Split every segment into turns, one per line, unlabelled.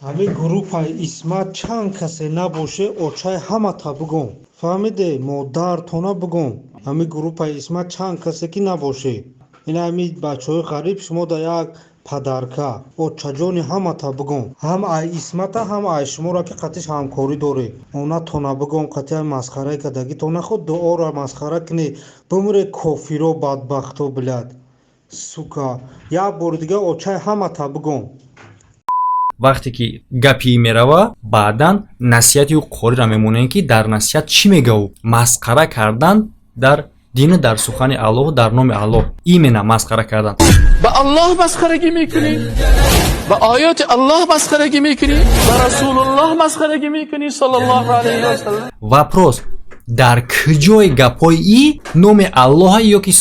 Ҳамин группаи Исмат чанд касе набоше, очай ҳамата бигӯм, фаҳмиде, модартона бигӯм. Ҳамин группаи Исмат чанд касе ки набоше, ин ҳамин бачаҳои ғариб шумо да як падарка, очаҷони ҳамата бигӯм, ҳам ай Исмата, ҳам ай шуморо, ки қатиш ҳамкорӣ доред, онатона бигӯм. Қатиа масхарае кардагитона худ дуоро масхара кунед, бимире кофиро, бадбахто, блядь, сука. Як бори дига очай ҳамата бигӯм.
Вақте ки гапи мерава, баъдан насиҳати ӯ қориро мемонем, ки дар насиҳат чӣ мега. Ӯ масхара кардан дар дини, дар сухани Аллоҳу дар номи Аллоҳ, именно масхара кардан.
Ба Аллоҳ масхарагӣ мекунӣ, ба оёти Аллоҳ масхарагӣ мекунӣ, ба Расулуллоҳ масхарагӣ мекунӣ, саллаллоҳу алайҳи васаллам.
Вопрос: дар куҷои гапҳои и номи Аллоҳа ё ки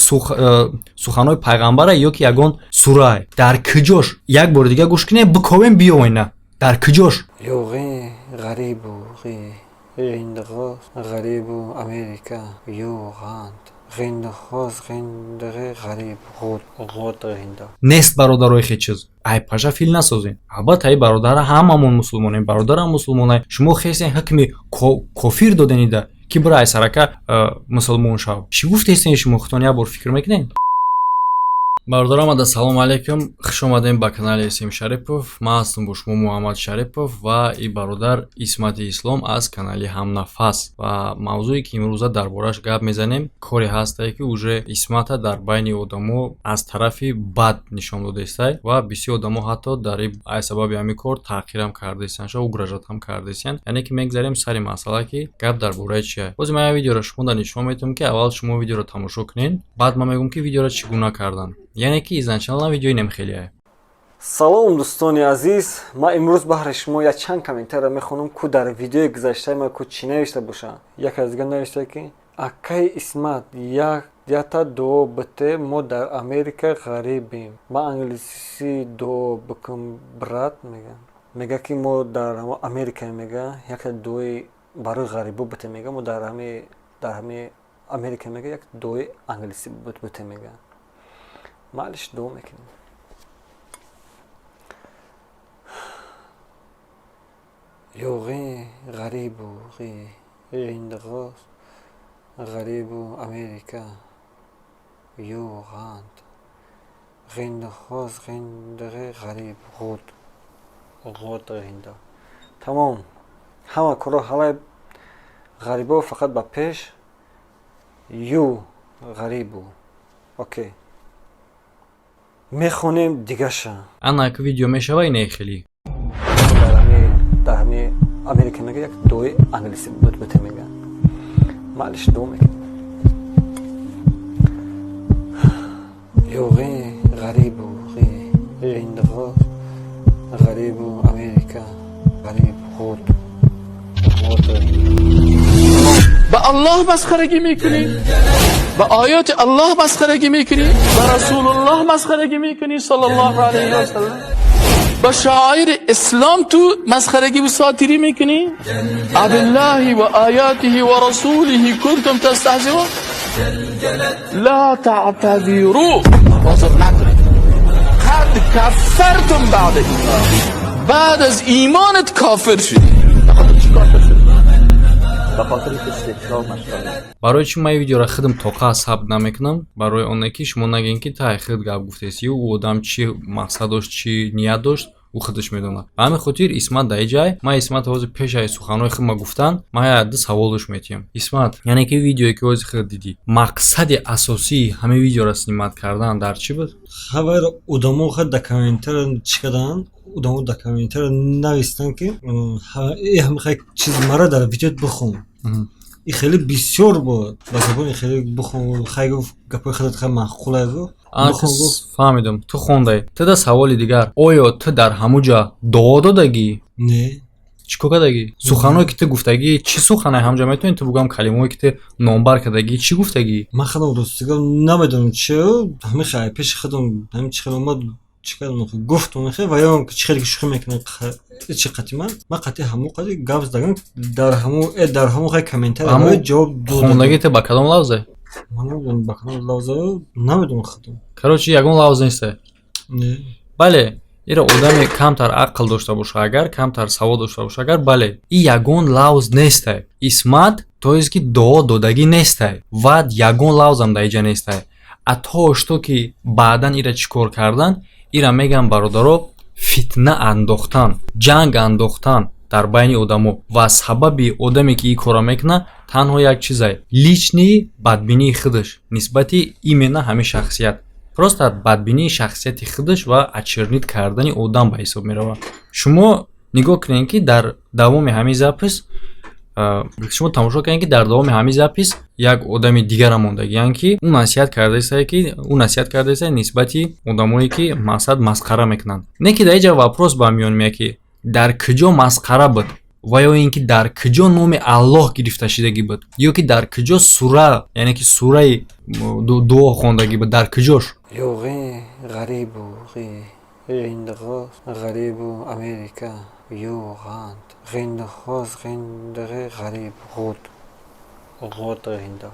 суханҳои пайғамбара ё ки ягон сурае? Дар куҷош? Як бори дига гӯш кунем, биковем, биёвена, дар куҷош?
Ёғи ғарибу ғиндғоз ғарибу Америка юғанд ғиндхоз ғиндғи ғариб ғуд ғуд ғинда.
Нест, бародарои, хе чиз ай паша фил насозем. Албатта, ай бародара ҳамамон мусулмонем, бародарам мусулмонай. Шумо хесен ҳукми кофир доденида, ки бира ай сарака мусулмон шав. Чӣ гуфтестен шумо? Худтон як бор фикр мекунед. Бародарам, ассалому алайкум, хуш омадем ба канали Исм Шарипов. Ман ҳастам бо шумо Муҳаммад Шарипов ва и бародар Исмати Ислом аз канали Ҳамнафас. Ва мавзӯе, ки имрӯза дар борааш гап мезанем, коре ҳастае, ки уже Исмата дар байни одамо аз тарафи бад нишон додаистай ва бисёр одамо ҳатто дар ай сабаби ҳамин кор таъқирам кардаистанд, ша угрожать ҳам кардаистанд. Яъне ки мегзарем сари масъала, ки гап дар бораи чия. Бози ман як видеоро шумо нишон метавам, ки аввал шумо видеоро тамошо кунед, баъд ман мегӯям, ки видеоро чӣ гуна кардан. Яъне ки изначально видеои нем хеле.
Салом, дӯстони азиз! Ман имрӯз баҳри шумо якчанд комментария мехонам, ку дар видеои гузаштаи ма ку чӣ навишта бошанд. Яке аз дига навишта, ки акаи Исмат, ята дуо бите, мо дар Америка ғарибем. Ман англисӣ дуо бикун, брат, мега. Мега, ки мо дар Америка, мега, яке дуои барои ғарибо бите, мега, мо дар ҳами Америка, мега, як дуои англисӣ бите, мега. Малиш, дуо мекунем. Ёғи ғарибу ғиндғоз ғарибу Америка юғанд ғиндхоз ғиндғи ғариб ғуд ғуд ғинда. Тамом, ҳама корро ҳалай ғарибо фақат ба пеш ю ғарибу. Окей, мехонем дигаша.
Ана ки видео мешава, ине хеле.
Дар ҳами Америка, мега, як дуои англисӣ бите, мега. Малиш, дуо мекунем. Ёғи ғарибу ғиндғоз ғарибу Америка ғариб ғуд ғуд.
Ба Аллоҳ масхарагӣ мекунӣ, ба оёти Аллоҳ масхарагӣ мекунӣ, ба Расулуллоҳ масхарагӣ мекунӣ, саллаллоҳу алайҳи васаллам, ба шаъоири ислом ту масхарагӣ ва сотирӣ мекунӣ. Абиллаҳи ва оятиҳи ва расулиҳи кунтум тастаҳзиун, ла таътазиру, узр накунед. Қад кафартум баъда имон, баъд аз имонат кофир шудӣ. Чӣ кофир шудӣ?
Барои чӣ ман ин видеоро худам тоқа сабт намекунам? Барои оне ки шумо нагӯед, ки тай худ гап гуфтесию. Ӯ одам чӣ мақсад дошт, чӣ ният дошт, ӯ худаш медонад. Ба ҳамин хотир Исмат дар ҷай ман Исмат ҳозир пешаи суханҳои худма гуфтан, ман як ду саволш метиҳам. Исмат, яъне ки видеое, ки ҳозир худ дидӣ, мақсади асосии ҳамин видеоро снимать кардан дар чӣ буд?
Хабар одамо хад дар комментария чӣ карданд? Одамо дар комментария навистанд, ки ҳамихай чиз мара дар видеот бихон. И хеле бисёр буд, ба забони хеле бихон. Хай, гуфт, гапҳои худат хай маъқулай, гуфт.
Фаҳмидам, ту хондай. Ту да саволи дигар: оё ту дар ҳамун ҷа дуо додагӣ?
Не.
Чӣ кор кардагӣ? Суханҳое, ки ту гуфтагӣ, чӣ сухане? Ҳамҷа метавонӣ ту бугам, калимаое, ки ту номбар кардагӣ, чӣ гуфтагӣ?
Ман худам ростига намедонам чи, ҳамин хай пеши худам ҳамин чӣ хел омад, чӣ кардам, гуфтам хе. Ва ё чӣ хеле ки шӯхӣ мекунам, чӣ қати ман қати ҳамун қади гап задагам дар ҳамун хай комментария ҷавоб.
Хондагӣ ту ба кадом лавзе?
Ман намедонам ба кадом лавзе, намедонам худам.
Короче, ягон лавз несте?
Не.
Бале. Ира одаме камтар ақл дошта боша, агар камтар савод дошта боша, агар бале, и ягон лавз нестай. Исмат, то есть ки дуо додагӣ нестай ва ягон лавзам дар иҷа нестай. А то что ки баъдан ира чӣ кор кардан, ира мегӯям, бародаро, фитна андохтан, ҷанг андохтан дар байни одамо. Ва сабаби одаме ки ин корро мекунад, танҳо як чизае: личный бадбинии худаш нисбати именно ҳамин шахсият, просто бадбинии шахсияти худаш ва очернить кардани одам ба ҳисоб меравад. Шумо нигоҳ кунед, ки дар давоми ҳамин запись, шумо тамошо кунед, ки дар давоми ҳамин запись як одами дигара мондагиянд, ки ӯ насиҳат кардаистае, ки ӯ насиҳат кардаистае нисбати одамое, ки мақсад масхара мекунанд. Не ки дар инҷа вопрос ба миён меяд, ки дар куҷо масхара буд ва ё ин ки дар куҷо номи Аллоҳ гирифта шидагӣ буд, ё ки дар куҷо сура, яъне ки сураи дуо хондагӣ буд, дар куҷош?
Юғи ғарибу ғиндғоз ғарибу Америка юғанд ғиндғоз ғиндғи ғариб ғуд ғуд ғинда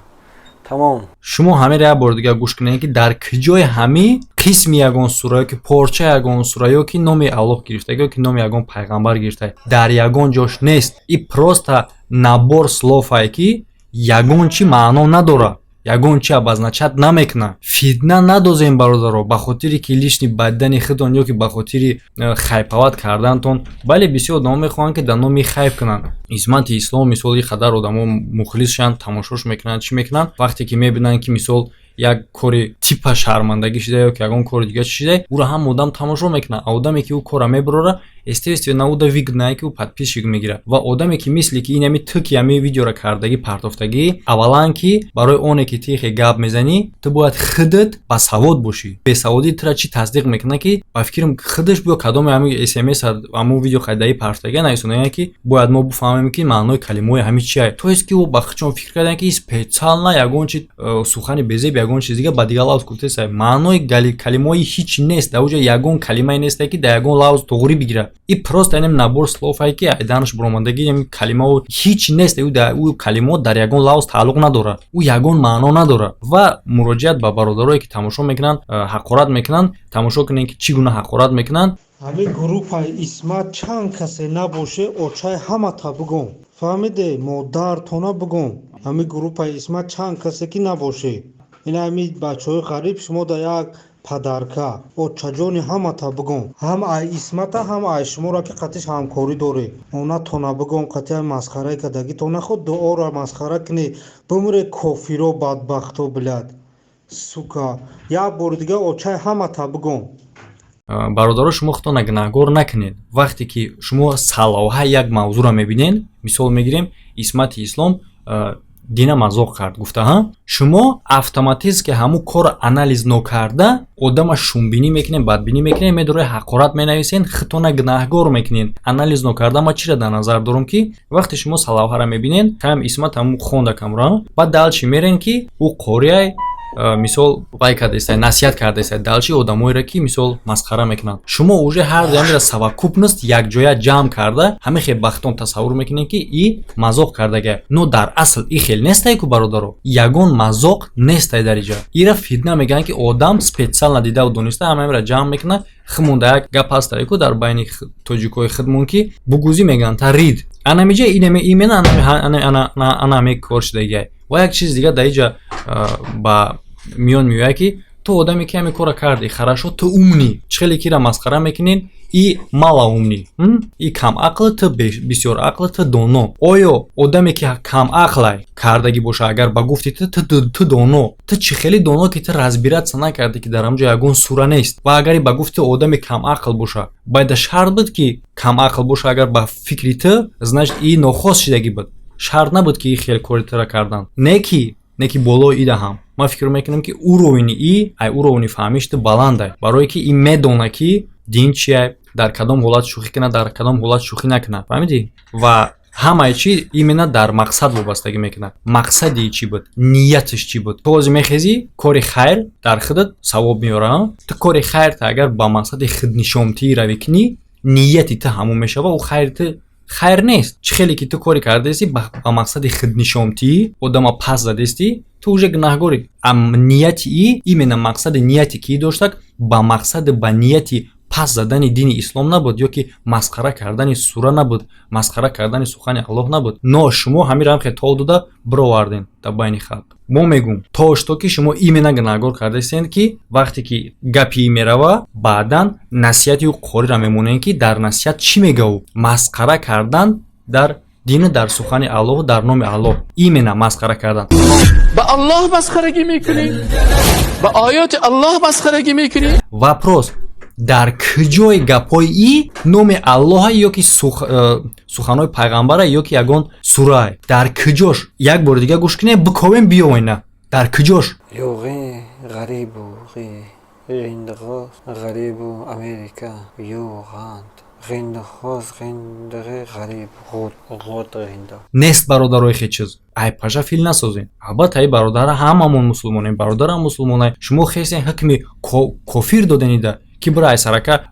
тамом.
Шумо ҳамеро як бори дигар гӯш кунед, ки дар куҷои ҳамин қисми ягон сура ё ки порча ягон сура, ё ки номи Аллоҳ гирифта, ё ки номи ягон пайғамбар гирифта, дар ягон ҷош нест. И просто набор слов ае, ки ягон чи маъно надорад, ягон чи обозначать намекунад. Фитна надозем, бародаро, ба хотири ки лишний баддани худтон ё ки ба хотири хайповать кардантон. Бале, бисёр одамо мехоҳанд, ки дар номи хайп кунанд. Исмати Ислом, мисол, и қадар одамо мухлис шанд, тамошош мекунанд, чӣ мекунанд. Вақте ки мебинанд, ки мисол, як кори типа шармандагӣ шуда ё ки ягон кори дига чӣ шуда, ӯро ҳам одам тамошо мекунад. А одаме ки ӯ кора мебарора, естественно, ӯ да выгодно, ки ӯ подписчик мегирад. Ва одаме ки мисли ки инами ту, ки ҳами видеоро кардагӣ, партофтагӣ, аввалан, ки барои оне ки тихе гап мезанӣ, ту бояд худат басавод бошӣ. Бесаводии тура чӣ тасдиқ мекунад, ки ба фикрам худаш биё кадоме ҳами смс ҳамун видео хайдаи партофтагӣ нависонда, ки бояд мо бифаҳмем, ки маънои калимаҳои ҳами чия. То есть ки ӯ ба худшон фикр карданд, ки специально ягон чи сухани безеб, ягон чиз дига ба дигар лавз гуфтеса. Маънои калимаҳои ҳеч нест дар оҷа, ягон калимае несте, ки дар ягон лавз туғрӣ бигирад. И просто инам набор слов ае, ки айданаш буромадагӣ, калимао ҳеч нест. Ӯ калимао дар ягон лавз тааллуқ надорад, ӯ ягон маъно надорад. Ва муроҷиат ба бародарое, ки тамошо мекунанд, ҳақорат мекунанд, тамошо кунед, ки чӣ гуна ҳақорат мекунанд.
Ҳамин группаи Исмат чанд касе набоше, очай ҳамата бигӯм, фаҳмиде? Модартона бигӯм. Ҳамин группаи Исмат чанд касе ки набоше, ин ҳамин бачаҳои ғариб, шумо да як падарка, очаҷони ҳамата бигӯм, ҳам ай Исмата, ҳам ай шуморо, ки қатиш ҳамкорӣ доред, онатона бигӯм. Қатиа масхараи кардагитон наход дуоро масхара кунед, бимире, кофиро, бадбахто, блядь, сука. Як бори дига очай ҳамата бигӯм.
Бародаро, шумо худтона гунаҳгор накунед. Вақте ки шумо салоҳа як мавзӯъро мебинед, мисол мегирем, Исмати Ислом дина мазоқ кард гуфта, ҳа, шумо автоматически ҳамун корро анализ нокарда одама шумбинӣ мекунед, бадбинӣ мекунед, медорои ҳақорат менависед, худтона гунаҳгор мекунед анализ нокарда. Ман чиро дар назар дорам? Ки вақте шумо салавҳаро мебинед, ҳам Исмат ҳамун хонда камро, баъд дальше мерен, ки ӯ қориай, мисол, вай кардаистай, насиҳат кардаистай дальше одамоеро, ки мисол масхара мекунанд. Шумо уже ҳар дуямира совокупность якҷоя ҷамъ карда, ҳамин хел бахтон тасаввур мекунед, ки и мазоқ кардага. Но дар асл и хел нестай ку, бародаро, ягон мазоқ нестай дар иҷа. Ира фитна мегӯянд, ки одам специально дидаву дониста ҳамаимира ҷамъ мекунад. Химонда як гап ҳастае ку дар байни тоҷикҳои худмон, ки бугузӣ мегӯянд та рид анамиҷа, именно ана ҳаме кор шудагиай. Ва як чизи дигар дар иҷа ба миён меояд, ки ту одаме, ки ҳамин корро кардӣ, хорошо, ту умный, чӣ хеле кира масхара мекунед, и малоумный, и камақл, ту бисёр ақл, ту доно. Оё одаме, ки камақлай кардагӣ боша, агар ба гуфти ту, ту доно, ту чӣ хеле доно, ки ту разбираться накардӣ, ки дар ҳамҷо ягон сура нест? Ва агари ба гуфти одаме камақл боша, байда шарт буд, ки камақл боша? Агар ба фикри ту, значит, и нохост шидагӣ буд, шарт набуд, ки и хел кори тура кардан. Не ки болои ида ҳам ман фикр мекунам, ки уровни и ай уровни фаҳмиш ту баландай, барое ки и медона, ки дин чия, дар кадом ҳолат шӯхӣ кунад, дар кадом ҳолат шӯхӣ накунад, фаҳмидӣ? Ва ҳамаи чӣ именно дар мақсад вобастагӣ мекунад. Мақсади чӣ буд, нияташ чӣ буд? Ту ҳозир мехезӣ, кори хайр дар худат савоб меёра. Ту кори хайрта агар ба мақсади худнишомтӣ равӣ кунӣ, нияти ту ҳамон мешава, ӯ хайри ту хайр нест. Чӣ хеле ки ту коре кардаисти ба мақсади худнишомтӣ, одама пас задестӣ, ту уже гунаҳгорӣ. Нияти и именно мақсади нияти ки доштак ба мақсади ба нияти. Пас задани дини ислом набуд ё ки масхара кардани сура набуд, масхара кардани сухани Аллоҳ набуд. Но шумо ҳамин рамхе тол дода бировардем дар байни халқ. Мо мегӯм, то что ки шумо именно гунаҳгор кардастед, ки вақте ки гапи мерава, баъдан насиҳати ӯ қориро мемонем, ки дар насиҳат чӣ мега ӯ? Масхара кардан дар дину дар сухани Аллоҳу дар номи Аллоҳ, именно масхара кардан.
به الله مسخرگی میکنی؟ به آیات الله مسخرگی میکنی؟
Вопрос: дар куҷои гапҳои и номи Аллоҳа ё ки суханҳои пайғамбара ё ки ягон сурае? Дар куҷош? Як бори дига гӯш кунем, биковем, биёвена, дар куҷош?
Ёғи ғарибу ғиндғоз ғарибу Америка ёғанд ғиндғоз ғиндғи ғариб ғуд ғуд ғинда.
Нест, бародарои, хе чиз ай паша фил насозем. Албатта, ай бародара, ҳамамон мусулмонем, бародарам мусулмонай. Шумо хесен ҳукми кофир доденида, ки бира ай сарака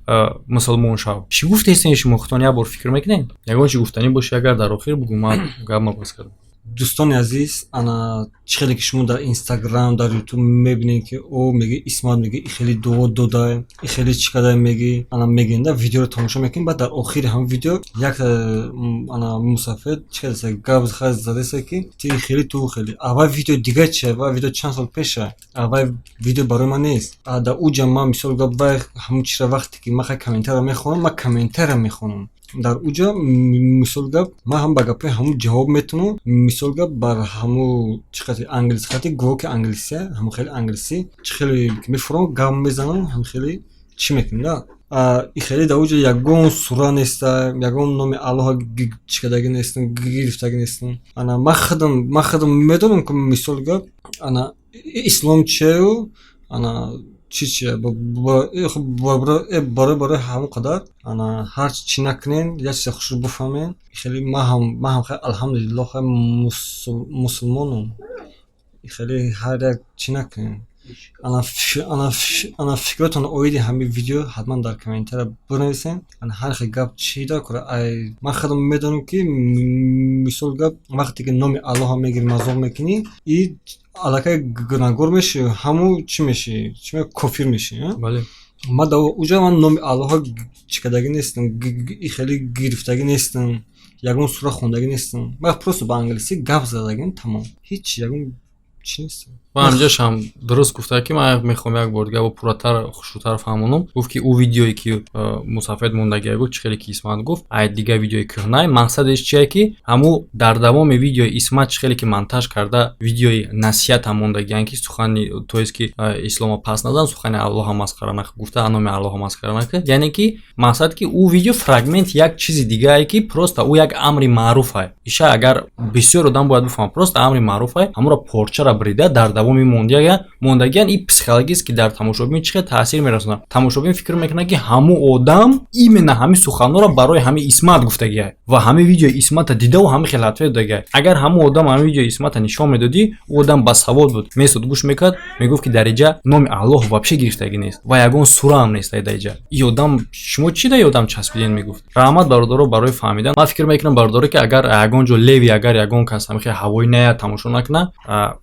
мусулмон шав. Чӣ гуфтесен шумо? Худтон як бор фикр мекунед? Ягон чӣ гуфтанӣ боши, агар дар охир бугӯ, ман гапма бас кардам.
Дӯстони азиз, ана чӣ хеле ки шумо дар Инстаграм, дар Ютуб мебинед, ки о меги Исмат меги и хеле дуо дода, и хеле чӣ када меги, ана мегинда видеоро тамошо мекунем, баъд дар охири ҳамин видео як ана мусафед чӣ кадасе гап задасе, ки ти хеле, ту хеле аввал видео дига чи, аввал видео чанд сол пеша, аввал видео барои ман нест. Дар уҷа ман мисол гап вай ҳамун чира вақте ки ман хай комментарро мехонам, ман комментарро мехонам, дар уҷа мисол гап ман ҳам ба гапҳои ҳамун ҷавоб метавонам. Мисол гап бар ҳаму чӣ қати англис хати гӯё ки англисия, ҳамун хеле англисӣ чӣ хеле мефурам, гап мезанам, ҳам хеле чӣ мекунем да и хеле. Дар уҷа ягон сура неста, ягон номи Аллоҳа чӣ кардагӣ нестам, гирифтагӣ нестам. Ана ман худам медонам, ки мисол гап ана ислом чиею ана чӣ чия. Барои ҳамон қадар ана ҳар чӣ накунен, як чизе хушро бифаҳмен. Хеле ман ҳам алҳамдулиллоҳ хеле мусулмонам. Хеле ҳар як чӣ накунен. Ана фикротон оиди ҳамин видео ҳатман дар комментария бинависен. Ана ҳар хел гап чӣ дакора, ман худам медонам, ки мисол гап вақте ки номи Аллоҳа мегири, мазоқ мекунӣ, и аллакай гунаҳгор мешӣ, ҳаму чӣ мешӣ, чӣ, кофир мешӣ.
Бале.
Ман дар уҷа ман номи Аллоҳа чӣ кардагӣ нестам, хеле гирифтагӣ нестам, ягон сура хондагӣ нестам. Ман просто ба англисӣ гап задагим, тамом, ҳеҷ ягон чӣ нестам.
Ва ҳамҷашам дуруст гуфта, ки ман мехоҳам як бор дига бо пурратар, хушрӯтар фаҳмонам. Гуфт, ки ӯ видеое ки мусафед мондагия, гуфт, чӣ хеле ки Исмат гуфт, ай дига видеои кӯҳнай. Мақсадеш чие, ки ҳаму дар давоми видеои Исмат чӣ хеле ки монтаж карда, видеои насиҳата мондагиян, ки сухани, то есть ки ислома пас назан, сухани Аллоҳа масхара нак, гуфта, номи Аллоҳа масхара нак. Яъне ки мақсад, ки ӯ видео фрагмент як чизи дигае, ки просто ӯ як амри маъруфай. Иша агар бисёр одам бояд бифаҳмад, просто амри маъруфай, ҳамуро порчара брида дар давоми мондагиян. И психологически дар тамошобин чӣ хел таъсир мерасонад? Тамошобин фикр мекунад, ки ҳамун одам именно ҳамин суханҳоро барои ҳамин Исмат гуфтагиай ва ҳамин видеои Исмата дидаву ҳамин хел ответ додагиай. Агар ҳамун одам ҳамин видеои Исмата нишон медодӣ, ӯ одам басавод буд, месод, гӯш мекард, мегуфт, ки дар иҷа номи Аллоҳ вообще гирифтагӣ нест ва ягон сураам нест дар иҷа. И одам шумо чӣ дар одам часпиден, мегуфт. Раҳмат, бародаро, барои фаҳмидан. Ман фикр мекунам, бародаро, ки агар ягон ҷо леви, агар ягон кас ҳамин хел ҳавоӣ наяд, тамошо накунад,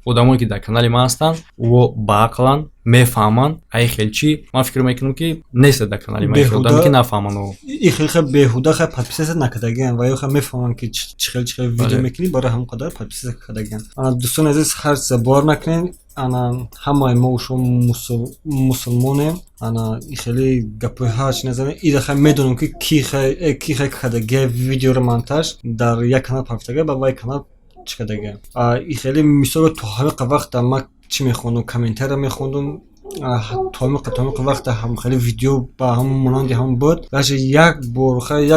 одамое ки дар канали ман ҳастанд, ӯ баақланд, мефаҳманд. Ай хел чӣ ман фикр мекунам, ки нест дар канали ман одаме, ки нафаҳманд.
И хел хел беҳуда хел подписаться накардагиан ва ё хел мефаҳманд, ки чӣ хел, чӣ хел видео мекунӣ, барои ҳамон қадар подписаться кардагиан. Ана, дӯстони азиз, ҳар чиза бовар накунед. Ана ҳамаи мо шумо мусулмонем. Ана и хеле гапҳои ҳарчи назанем, ира хай медонам, ки ки хай кардагия видеоро монтаж дар як канал пафтага, ба вай канал чӣ кардагия. И хеле мисолро то ҳамин вақта ман чӣ мехондум, комментария мехондум, то ҳамин вақта ҳам хеле видео ба ҳамон монанди ҳамон буд, даже як бор хай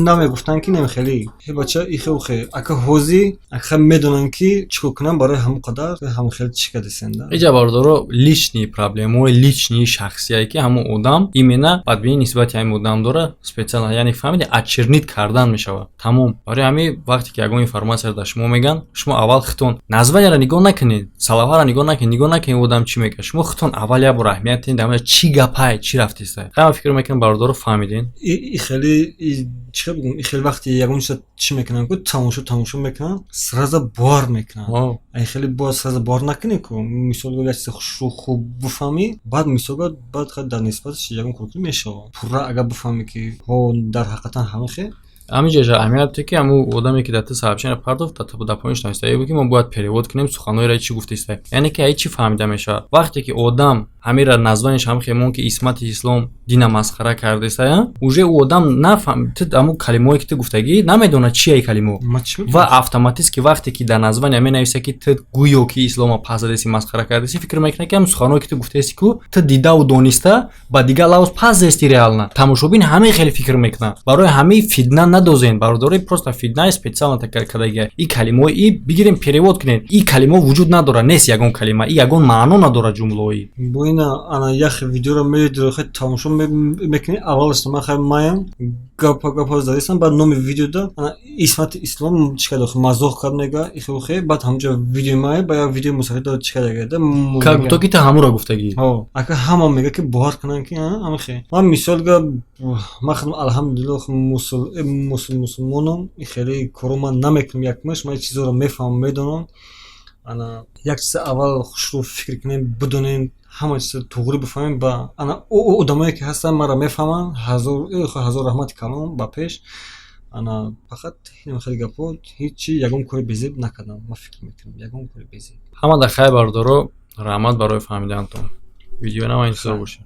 намегуфтанд, ки нем хеле ҳе бача, ихе ухе ака ҳозӣ ака медонанд, ки чӣ кор кунам, барои ҳамон қадар ҳамон хеле чӣ кардасенда.
Иҷа, бародаро, личный проблемаҳои личный шахсие, ки ҳамон одам именно бадбинӣ нисбати ҳамин одам дора специально, яъне фаҳмиди, очернить кардан мешавад, тамом. Барои ҳамин вақте ки ягон информатсияро дар шумо мегӯянд, шумо аввал хитон названияро нигоҳ накунед, салаваро нигоҳ накунед, нигоҳ накунед одам чӣ мегӯяд, шумо хитон. Аввал як бор аҳамият дин, дар чӣ гапай, чӣ рафтиста. Хай, фикр мекунам, бародаро, фаҳмидин.
И хеле, чӣ бигӯм, и хеле вақти ягон чиза чӣ мекунанд ку, тамошо мекунанд, сразу бовар мекунанд. Ай хеле бояд сразу бовар накунӣ ку. Мисол, як чизи хушрӯ, хуб бифаҳмӣ, баъд, мисол, баъд дар нисбаташ ягон кор кунӣ, мешавад пурра. Агар бифаҳмӣ, ки ҳо, дар ҳақиқатан ҳамин хел.
Ҳамин ҷоша аҳамият ки ҳамун одаме, ки дар ту сообщение пардохт, дар поинш нависта ки мо бояд перевод кунем суханҳоеро, чӣ гуфтиста. Яъне ки ай чӣ фаҳмида мешавад? Вақте ки одам ҳамира названиш ҳам хемон, ки Исмати Ислом дина масхара кардеста, уже ӯ одам нафаҳм, ту ҳамун калимаое ки ту гуфтагӣ, намедонад чи ай калимо. Ва автоматически вақте ки дар названия менависа, ки ту гӯё ки ислома пас задеси, масхара кардеси, фикр мекунад, ки ҳамун суханҳое ки ту гуфтаеси ку, ту дидаву дониста ба дигар лавз пас зести. Реально тамошобин ҳамин хеле фикр мекунад. Барои ҳамин фитна надозен, бародари. Просто фитна специально кардагия. И калимаҳои и бигирем, перевод кунем, и калимаҳо вуҷуд надорад, нест ягон калима, и ягон маъно надорад ҷумлаҳои.
Бо ина ана як видеоро медиро, хай, тамошо мекунӣ. Аввалаш ман, хай, маям гапа задистам, баъд номи видеода ана Исмати Ислом чӣ карда, мазоқ кард, мега ихе. Баъд ҳамҷо видеои мая ба як видеои мусафида чӣ карда.
Как будто ки ту ҳамуро гуфтагӣ.
Ака, ҳама мега, ки бовар кунанд, ки ҳамихе. Ман, мисол га, ман худам, алҳамдулиллоҳ, мусулмонам, хеле коро ман намекунам. Якмаш ман чизоро мефаҳмам, медонам. Ана як чиза аввал хушрӯ фикр кунем, бидонем, ҳама чиза туғрӣ бифаҳмем. Ба ана одамое ки ҳастанд, маро мефаҳманд, ҳазор ҳазор раҳмати калом ба пеш. Ана фақат хеле гапҳо, ҳечи, ягон кори безеб накардам, ман фикр мекунам, ягон кори безеб.
Ҳама дар хайр, бародаро, раҳмат барои фаҳмидаантон. Видео нама интизор бошед.